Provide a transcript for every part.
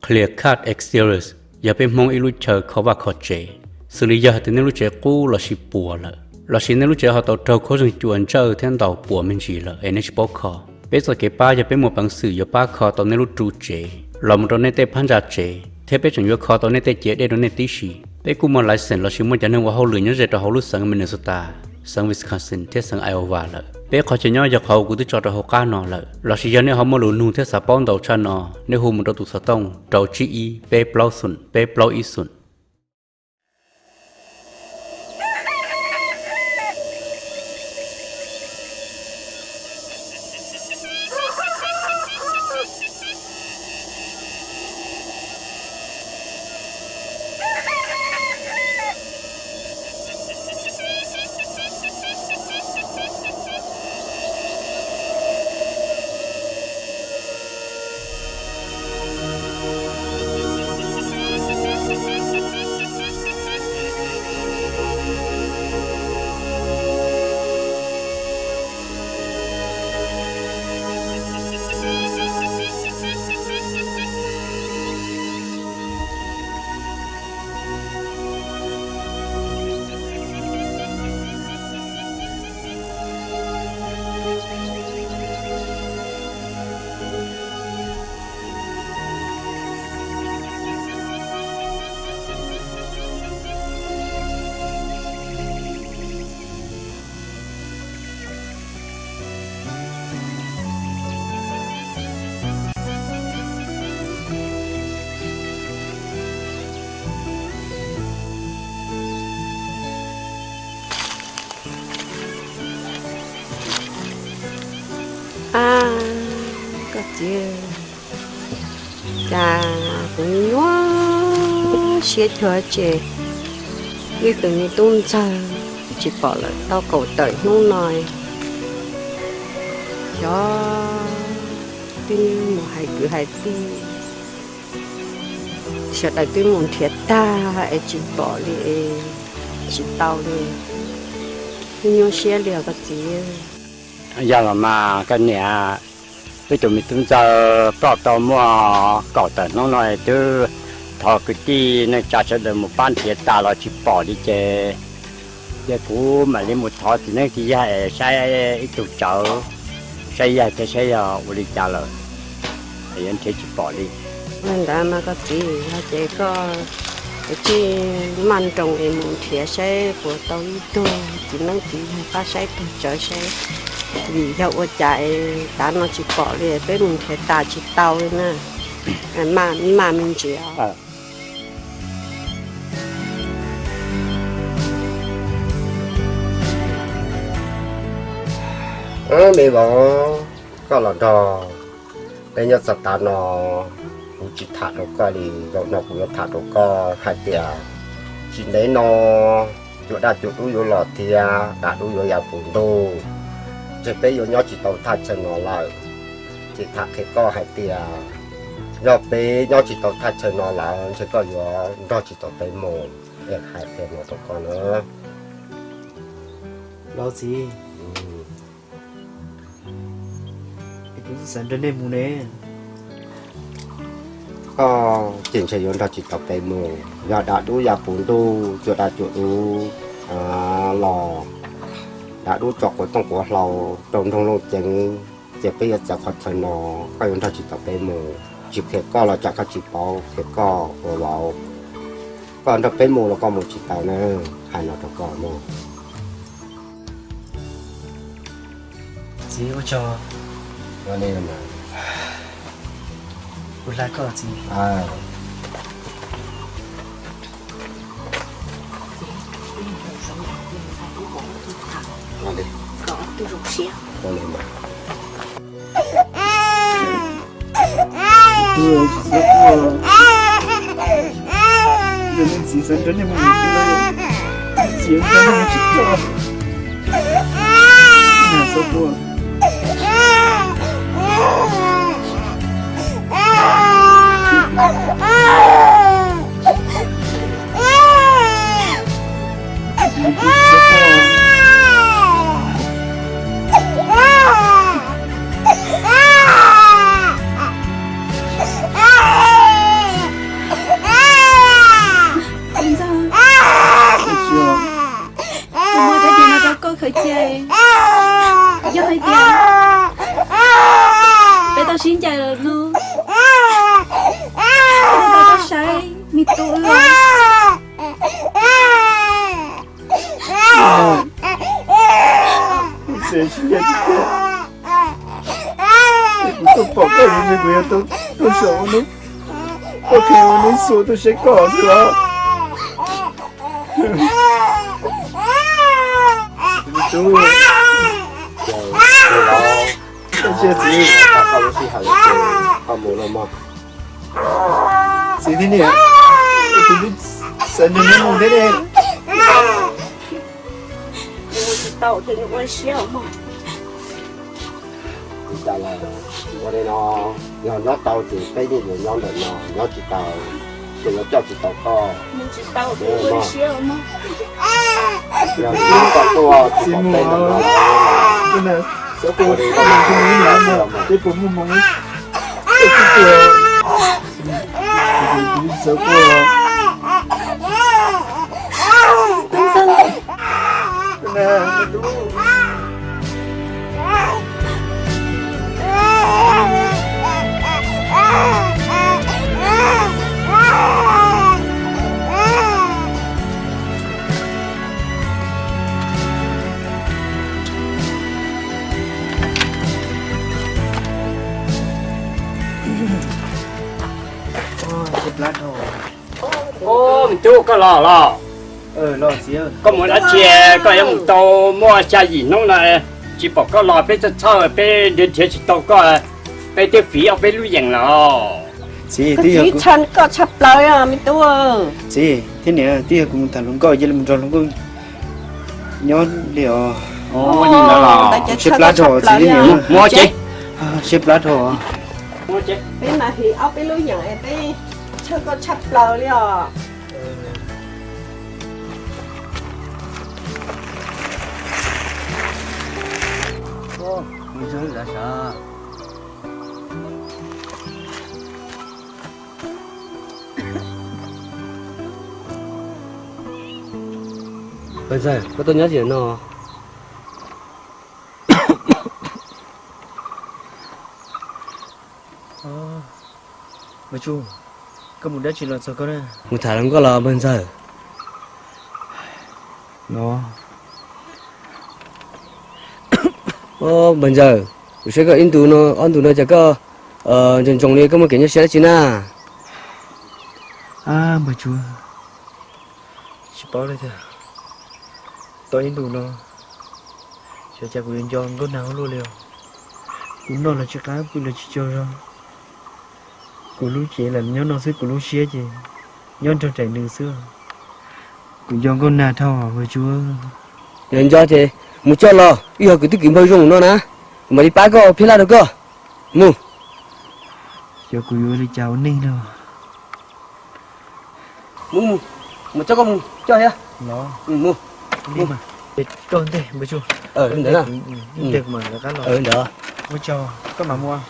Clear Cut Exteriors yog peb Hmoob ib lub chaw kho vaj kho tsev, xws li yog hais tias nej lub tsev qub lossis puas lawm, lossis nej lub tsev ho tau raug khaub zeeg cua ntsawj thiab ntaus puas me ntsis lawm es nej tsis paub kho, peb txoj kev pab yog peb muaj peev xwm yuav pab kho tau nej lub ru tsev los mus rau nej tej phab ntsa tsev, thiab peb tseem yuav kho tau nej tej ciav dej rau nej tib si. Peb kuj muaj license lossis muaj cov neeg ua hauj lwm nyob ze rau hauv lub xeev Minnesota, xeev Wisconsin thiab xeev Iowa lawm. Peb qhov chaw nyob yog qhov uas kuv twb tso rau hauv qab no lawm, lossis yog nej ho muaj lus nug thiab xav paub ntau tshaj no, nej hu mus rau tus xov tooj rau tsib ib peb plaub xoom peb plaub ib xoom. Ab, koj txiv, cas kuv nyuaj siab cuag ces wb tus me tub ntxawg tsis pom lawm tau kaum tawm hnub no. Xyov twb mus hais kwv hais tij, sawv daws twb mus nrhiav tag es tsis pom li, tsis tau li. Nyuaj nyuaj siab li os koj txiv. Yog los mas koj niam, wb tus me tub ntxawg ploj tau muaj kaum tawm hnub no twb thov kwv tij neej tsa sawv daws mus pab nrhiav tas los tsis pom li ces, ces kuv mam li mus thov txiv neeb txiv yaig es saib ib tug tsawv, saib yaig thiab saib yog ua li cas lawm, yuav nrhiav tsis pom li. Li ntawd mas koj txiv, yog ces koj tsij maj nroos es mus nrhiav saib puas tau ib tug txiv neeb txiv yaig pab saib tug tsawv saib, vim yog ua cas es tav no tsis pom li, peb mus nrhiav tas tsis tau li na. Maj me ntsis os. Me vauv, koj los nrog peb nyob txog tav no, kuv tsis tham rau koj li. Zaum no kuv yuav tham rau koj hais tias tsis ntev no cua daj cua dub yuav los thiab, daj dub yuav ya puv ntuj, ces peb yuav nyob tsis tau thaj chaw no lawm. Ces tham qhia koj hais tias yog peb nyob tsis tau thaj chaw no lawm ntshe koj yuav nrog tsis tau peb mus. Es hais qhia no rau koj na. Los txiv, kuv xav nrog nej mus ne. Koj ces ntshe yuav nrog tsis tau peb mus, yog daj dub ya puv ntuj, cua daj cua dub los, daj dub tso quav tooj quav hlau rau nroog looj ceev, ces peb yuav txawv qhov chaw no, koj yuav nrog tsis tau peb mus. Tsis qhia koj los tsam koj tsis paub, qhia koj ua vauv, koj nrog peb mus los koj mus tsis tau na. Hais no rau koj mus. Txiv ua tsaug. Kuv hlub koj txiv. Txiv xav nrog nej mus, txiv nrog nej mus tsis tau. Txiv xav nrog nej mus tsis tau. Ces yog hais tias peb tau sib ncaim lawm no, peb tau tau saib me tub wb. Kuv tsis ncaim, kuv tuaj pom koj ces kuv yog tuaj saum ua neb, tuaj qhia ua neb xua tuaj saib koj xwb los. Txiv, txiv, txiv thiab niam, kuv twb xav nrog neb mus thiab ne. Tsis tau ces nws ua siab mog. Ua li no, ua li no, yog nyob tau ces peb yeej yuav nyob ntawm no, nyob tsis tau ces yuav coj tsis tau koj. Nws tsis tau ces ua siab mog. Yog nyob tau tuaj tsis pom peb ntawm no, xav tuaj ua li no, peb puas muaj hmoo, peb twb tuaj, xav tuaj. Ub, me tub, koj los los? Koj mus dab tsi? Koj yuav mus tau muaj xya yim hnub no tsis pom koj los, peb txhawj txhawj, peb nrhiav nrhiav tsis tau koj, peb twb fiv ob peb lub yeem lawm. Txiv, twb yog kuv txhawj koj tshaj plaws me tub. Txiv thiab niam, twb yog kuv mus tham hluas nkauj, cia li mus nrog hluas nkauj nyob li os. Siab plab dhau txiv thiab niam, siab plab dhau. Peb mas fiv ob peb lub yeem, peb txhawj koj tshaj plaws li os. Pawg ntxawg, koj tuaj nyob tsis no? Koj mus dab tsi los txog koj na? Mus tham hluas nkauj los npawg ntxawg? Npawg ntxawg, kuv saib koj ib ntus no ob ntus no cas koj ntsoos ntsoos li, koj muaj kev nyuaj siab dab tsi na? Npawg Tsuag, tsis paub li tiag, tau ib ntus no xyov cas kuv yuav nco nkauj nag ua luaj li os. Kuv noj los tsis qab, pw los tsis tsaug zog. Kuv lub cev lam nyob no xwb, kuv lub siab ces nyob nrog nraim nws xwb. Kuv nco nkauj nag dhau npawg Tsuag. Yog nco ces mus coj los, wb yog kwv tij kwv npawg zoo no na, kuv mam li pab koj, pheej laj rau koj. Mus. Xyov kuv yuav ua li cas ua neej no. Mus, mus, mus coj koj mus coj thiab. Mus, mus. Koj ntej npawg Tsuag. Ntawd na. Ntej kuv mam lawv qab los. Ntawd. Ua tsaug, koj mam mus.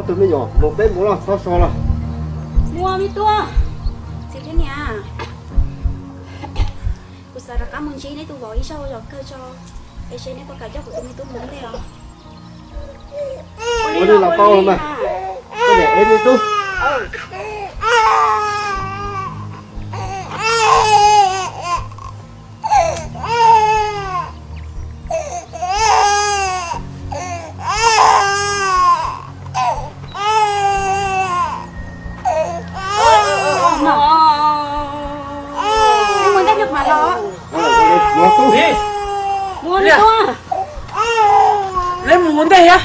Tus me nyuam, mus peb mus los txhob so los. Muaj me tub, txiv thiab niam, kuv xav rov qab mus ntsib neb tus vauv ib zaug zov kawg tso, es seb neb puas kam coj kuv tus me tub mus ntej os. Ua li los pauj mas, koj niam ev me tub. Neb mus ua ntej thiab.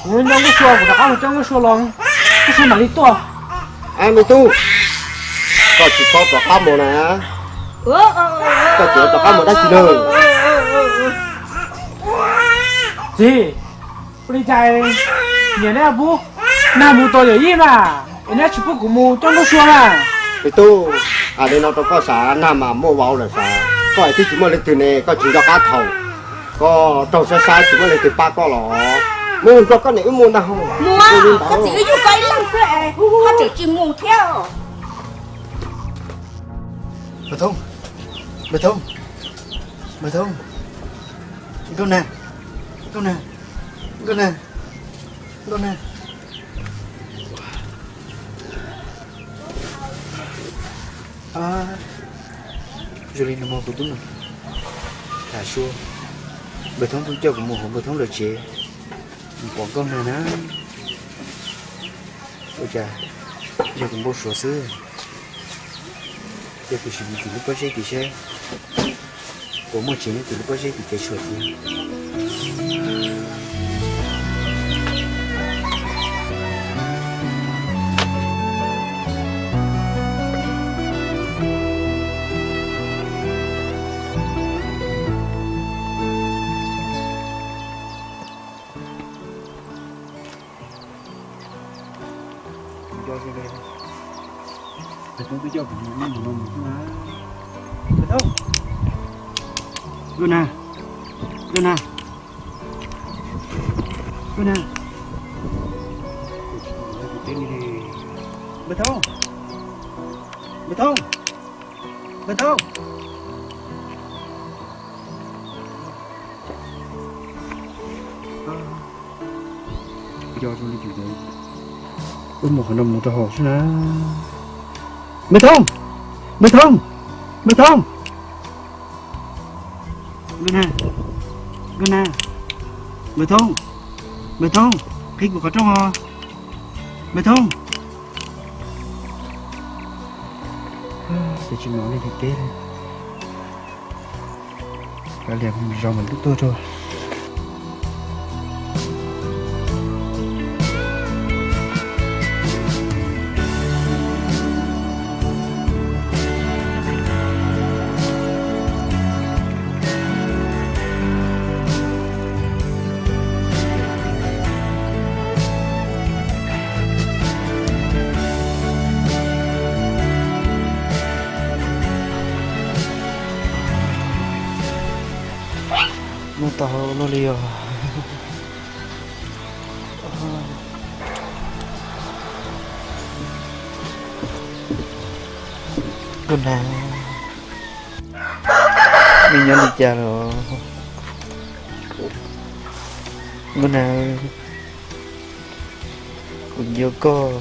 Kuv nco Nkauj Sua, kuv rov qab mus coj Nkauj Sua los, Nkauj Sua mam li tuaj. Ab me tub, koj tsis txhob rov qab mus na. Koj tsis rov qab mus dab tsi na. Txiv, ua li cas niam neb pub Nag mus tos yawm yij mas es neb tsis pub kuv mus coj Nkauj Sua na? Me tub, hais li no rau koj sav, Nag mas muaj vauv lawm sav, koj twb tsis muaj leej twg ne, koj tsis nco qab thaum koj raug sab sab tsis muaj leej twg pab koj los. Mus nrog koj niam wb mus ntag. Mus, koj txiv wb yug koj ib leeg xwb es koj tseem tsis mus thiab. Npawg Thoob, Npawg Thoob, Npawg Thoob, Nkauj Nag, Nkauj Nag, Nkauj Nag, Nkauj Nag. Zoo li no mas kuv tub no tham sua, Npawg Thoob twb coj kuv mus hauv Npawg Thoob lawv tsev, mus pom Nkauj Nag na. Ua cas yog kuv npau suav xwb, ces kuv sim mus tim lub pob zeb tim seb puas muaj tsev nyob tim lub pob zeb tim kev tshuam tiag. Npawg Thoob twb coj kuv mus no mus xwb na. Npawg Thoob, Nkauj Nag, Nkauj Nag, Nkauj Nag, Npawg Thoob, Npawg Thoob, Npawg Thoob. Nco zoo li cas, wb mus qhov no mus rau hauv xwb na. Npawg Thoob, Npawg Thoob, Npawg Thoob, Nkauj Nag, Nkauj Nag, Npawg Thoob, Npawg Thoob, qhib kuv qhov rooj os. Npawg Thoob. Ces tsis hnov leej twg teb li. Kav liam zov mas ntuj tuaj rau. Muaj tau luaj li os. Nkauj Nag, nej nyob li cas los? Nkauj Nag, kuv nco koj.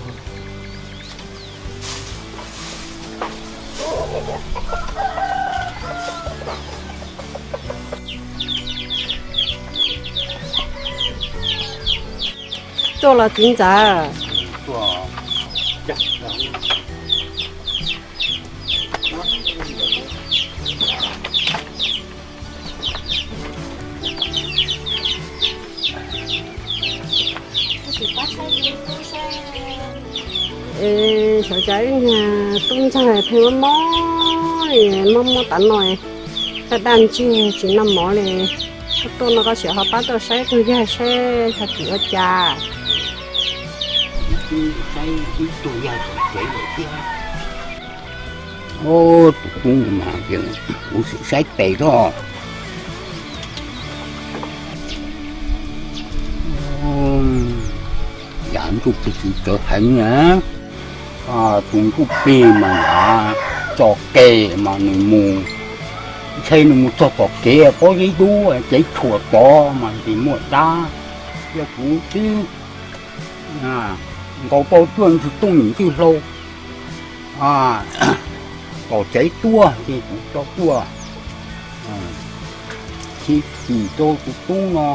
Tuaj los txiv ntxawm. Xyov cas ib niag tub ntxawg pheej mob mob li, mob mob tav no, daj daj ntseg tsis noj mov li. Koj tuaj no koj sim ho pab tuaj saib tug yawg saib xyov tim ua cas. Tus tub mas kuv sim saib tes zoj. Tus pis txiv txawv heev na, tus ntuj plig mas yav tso ke mas nws mus, ntshe nws mus txog tom kev pob zeb dub cev tshuam tod mas ntshe muaj dab. Yog kuv twb nkaus tau cuaj ntsis tooj yim ntxwj hlau tom tsev tuaj ces kuv coj tuaj, txhij tim rau tus tub no,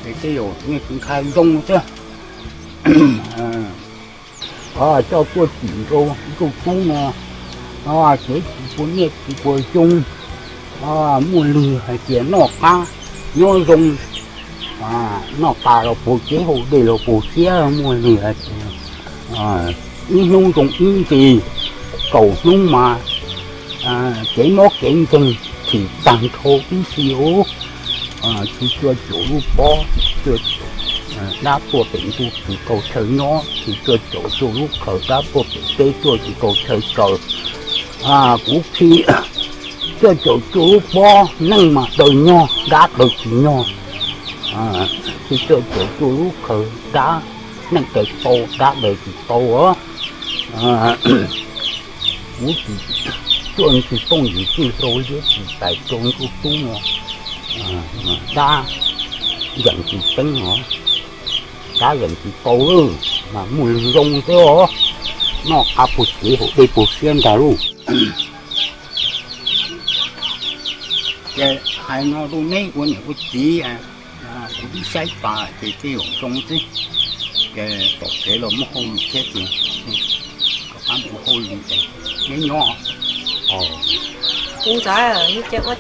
ces tej zaum nej tsis ntshai zoo xwb. Coj tuaj tim rau tus tub no, ces tsis pua niaj tsis pua xyoo, muaj lwg hais tias noj qab nyob zoo, noj tas los puv tsev haus dej los puv siab, muaj lwg hais tias ib hnub zoo ib nti, kaum hnub mas kev mob kev nkeeg thim tag nrho ib si ub. Tsis cuaj caum lub pob, dab tuaj pem ntuj tsis tau chaw nyob, tsis cuaj caum cuaj lub khaws dab tuaj pem teb tuaj tsis tau chaw kaw. Kuv khi cuaj caum cuaj lub pob, neeg mas daws nyog dab daws tsis nyog. Tsis cuaj caum cuaj lub khaws dab, neeg daws tau dab daws tsis tau. Kuv tsis cuaj ntsis tooj yim txwj hlau liab tsis tais rau ntuj tub no, dab yeem tsis teeb os, dab yeem tsis tau lawm, mas muaj lwg zoo xwb os, noj qab puag kev haus dej puag siab ntag lauj. Ces hais no rau neb ua niam ua txiv, kuv twb saib tas ces tej zaum zoo xwb, ces tom kev los muaj hauj lwm thiab ces kom pab mus ua hauj lwm ces neb nyob. Ua tsaug, ua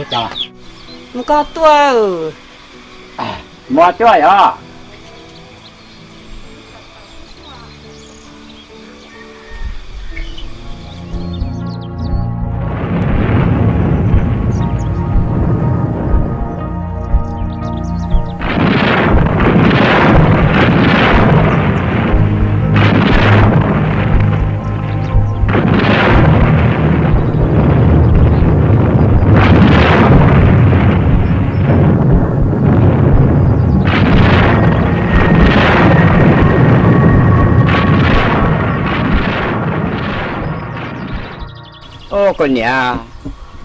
tsaug. Mus koj tuaj. Mus tuaj yog. Ub, koj niam,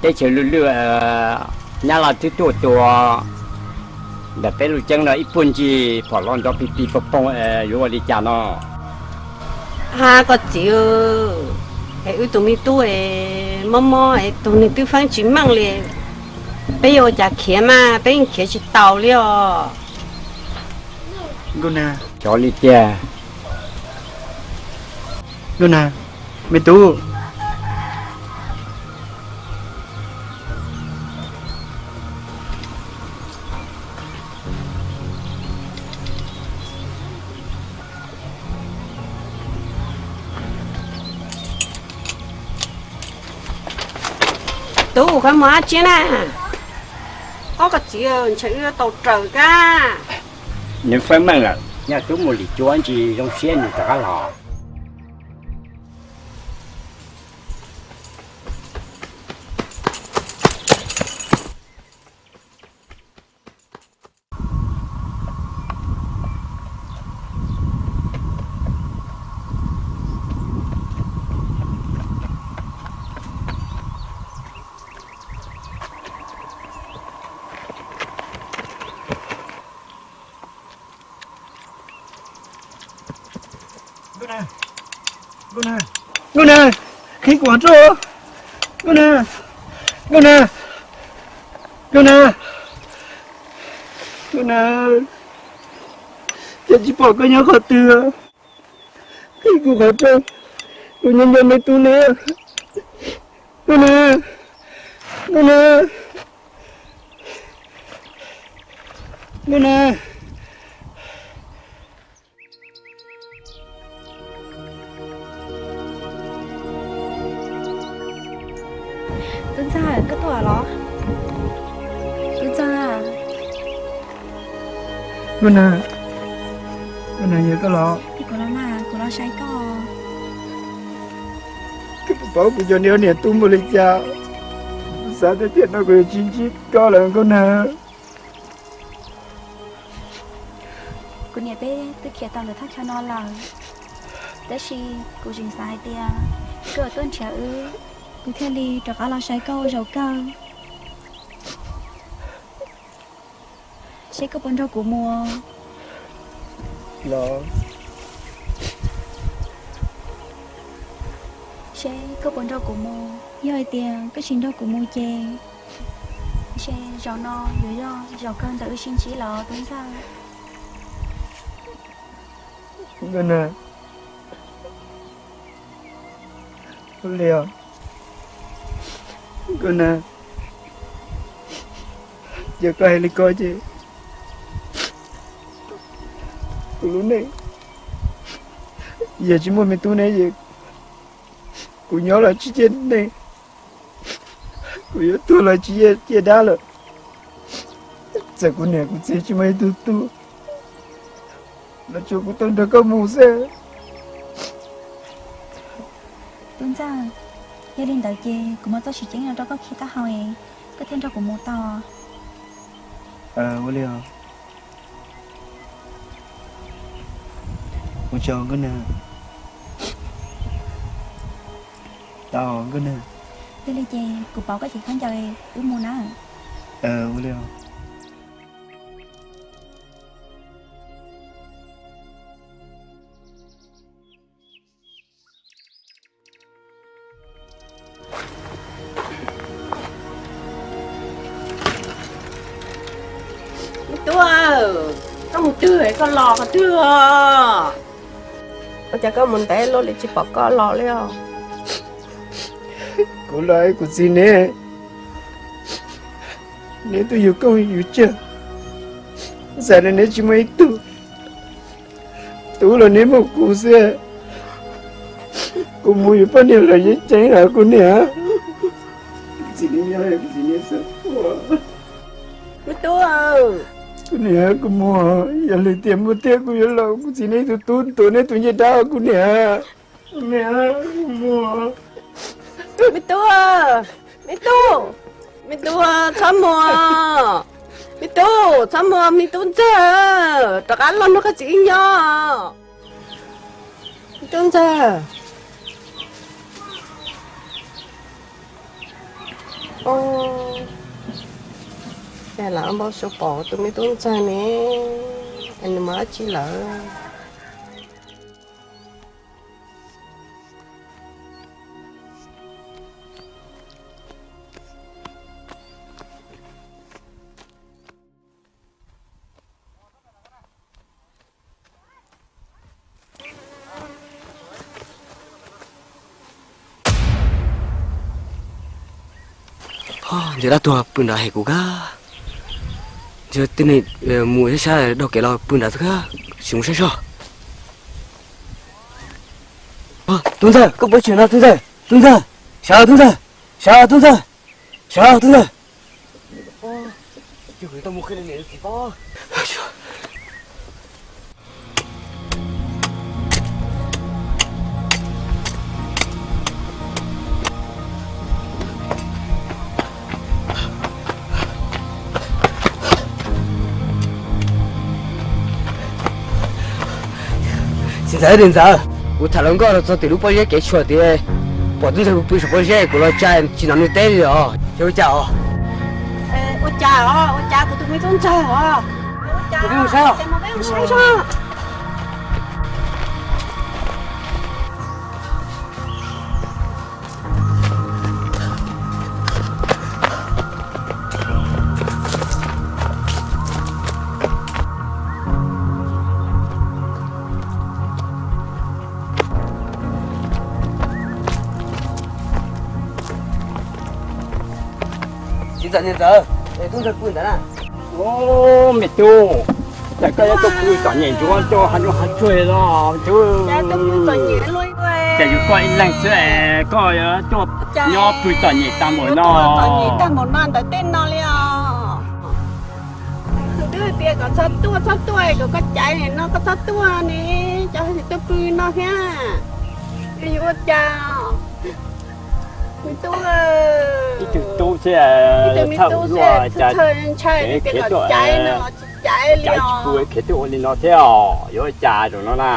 teb chaws lwj lwj Nyab Laj twb tuaj tua ntawm peb lub tseeb no ib puag ncig phom los nrov pig pig poog poog, yuav ua li cas no? Ha, koj txiv, es wb tus me tub es mob mob es tus neeg twb feeb tsis meej li, peb yuav ua cas khiav mas peb yeej khiav tsis taus li os. Xyov li tiag. Nkauj Nag, me tub. Tub, koj mus dab tsi na? Ob, koj txiv, ntshe wb yuav tau raws kab. Nws feeb meej lawm, nyaj tub mus lim cuab ntsis zoo siab nws rov qab los. Nkauj Nag, Nkauj Nag, Nkauj Nag, qhib kuv rau. Nkauj Nag, Nkauj Nag, Nkauj Nag, Nkauj Nag, cas tsis pom koj nyob qhov twg? Qhib kuv qhov rau, kuv nyob nco me tub ne. Nkauj Nag, Nkauj Nag, Nkauj Nag. Tub Ntxawg, koj tuaj los? Tub Ntxawg. Nkauj Nag, Nkauj Nag, yog koj los? Kuv los mas, kuv los saib koj. Koj puas paub kuv cov niam tub mus li cas? Kuv xav tias tiam no kuv yuav tsis ntsib koj lawm Nkauj Nag. Kuv niam peb twb khiav tau ntawm thaj chaw no lawm, tab sis kuv tseem xav hais tias koj tuaj nrhiav wb, kuv thiaj li rov qab los saib koj ua zaum kawg, seb koj puas nrog kuv mus. Los, seb koj puas nrog kuv mus. Yog hais tias koj tsis nrog kuv mus ces ntshe zaum no yuav yog zaum kawg ntawm wb sib ntsib los tub ntxawg. Nkauj Nag, ua li os. Nkauj Nag, yog koj hais li ko ces kuv lub neej yog tsis muaj me tub ne ces kuv nyob los tsis ciaj neeg, kuv yuav tuag los tsis ciaj dab lawm. Txawm kuv niam kuv txiv tsis muaj ib tug tub los tsuas kuv tau nrog koj mus xwb. Tub ntxawg, yog li ntawd ces kuv muab txoj siv ceeb no rau koj khi taub hau, koj thiaj nrog kuv mus tau. Ua li os. Ua tsaug Nkauj Nag. Tau Nkauj Nag. Yog li ces kuv pauv koj cev khaub ncaws, wb mus na. Ua li os. Me tub, koj mus twg koj los qhov twg os? Ua cas koj mus ntev luaj li tsis pom koj los li os? Kuv los kuv txiv neb, neb twb yug koob yug tsawg, xav neb tsis muaj ib tug tub los neb muaj kuv xwb. Kuv mus yuav poj niam los yeej ceeb lawm kuv niam. Me tub, kuv niam, kuv mus, yog li tias muaj tiag kuv yuav los kuv txiv neb tus tub tuav neb tus ncej dab kuv niam. Kuv niam, kuv mus. Me tub, me tub, me tub, txhob mus. Me tub, txhob mus, me tub ntxawg, rov qab los nrog koj txiv wb nyob. Me tub ntxawg. Cas lam npau suav pom tus me tub ntxawg ne, es nws mus dab tsi lawm? Ntawm dab tuag pw nrad hem kuv kag. Ntshe tib neeg mus sab sab daug kev los pw nrad xwb kag, sim mus saib seb. Tub ntxawg, koj puas tseem no tub ntxawg? Tub ntxawg, sawv tub ntxawg, sawv tub ntxawg, sawv tub ntxawg. Txiv ntxawm, txiv ntxawm, kuv tham hluas nkauj los txog tim lub pob zeb kev tshuam tid, pom tub ntxawg pw saum pob zeb, kuv los tsa tsis hnov nws teb li os, yog ua cas os? Ua cas os? Ua cas kuv tus me tub ntxawg os? Ua cas? Mus saib os. Txiv ntxawm, txiv ntxawm, es tub ntxawg pw ntawd na. Ub, me tub, cas koj yuav tuaj pw txom nyem ntsuav coj hav zoov hav tsuag los me tub? Cas yus koj ib leeg xwb es koj yuav tuaj nyob pw txom nyem tag npaum no? Txom nyem tag npaum no ntawm tej no li os. Twb hais tias kom txhob tuaj, txhob tuaj, kom koj caiv no koj txhob tuaj ne, cas ho tuaj pw no thiab? Yus ua cas? Me tub, ib tug tub xwb, ib tug me tub xwb, txhawj ntshai tias kom caiv no los tsis Cas tsis pub khiav tuaj ua li no thiab os, yuav ua cas zaum no na?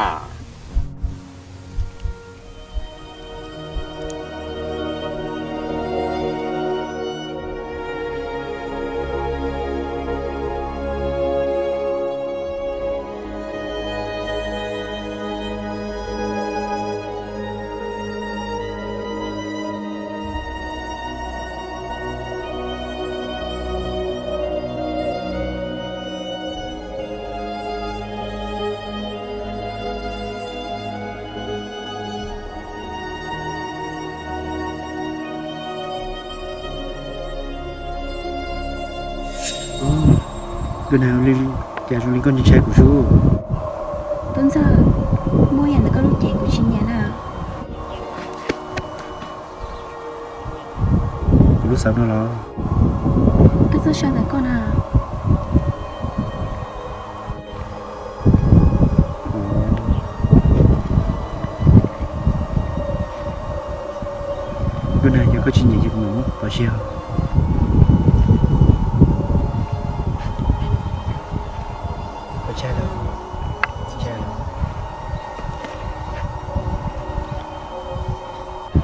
Tus nag, cas zoo li koj ntshai kuv sub? Tub Ntxawg, muaj yam ntawm koj lub cev kuv tsis nyiam na. Kuv lub xav no los? Koj txhob sab ntawm koj na. Tus nag, yog koj tsis nyiam ces kuv mam muab pov tseg.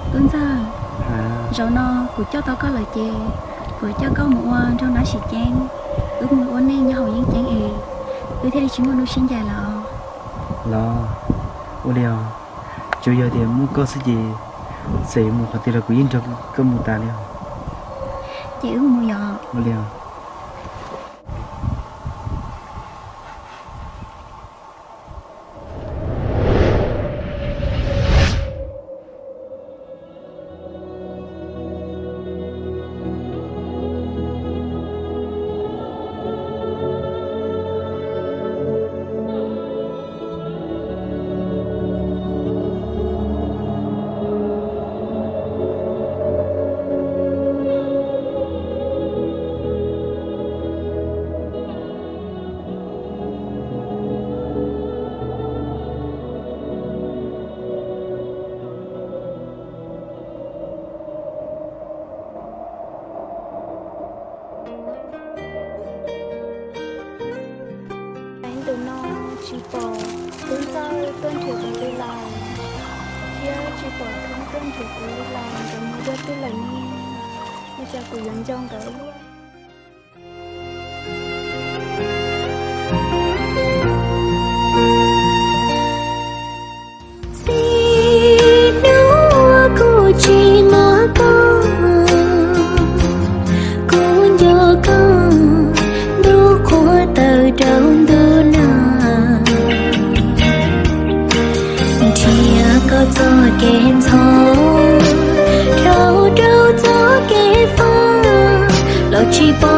Tub Ntxawg, zaum no kuv coj tau koj lawm ces kuv coj koj mus ua nraug nab sim ceeb, wb mus ua neej nyob hauv yeeb ceeb es wb thiaj li tsis muaj hnub sib ncaim lawm. Los, ua li os, tsuas yog tias muaj koj xwb ces txawm mus qhov twg los kuv yeej nrog koj mus tas li os. Ces wb mus yom. Ua li os. Tus no tsis pom Tub Ntxawg tuaj nrhiav kuv li lawm, thiab tsis pom Thoob tuaj nrhiav kuv li lawm, nkawd mus dab tsi lawm ne? Ua cas kuv yuav nco nkawd ua luaj? Txij hnub kuv tsis muaj koj, kuv nco koj ntuj qhua tawm rau ntuj no. Nrhiav koj txoj kev ntxhov, dhau rau txoj kev faj, los tsis pom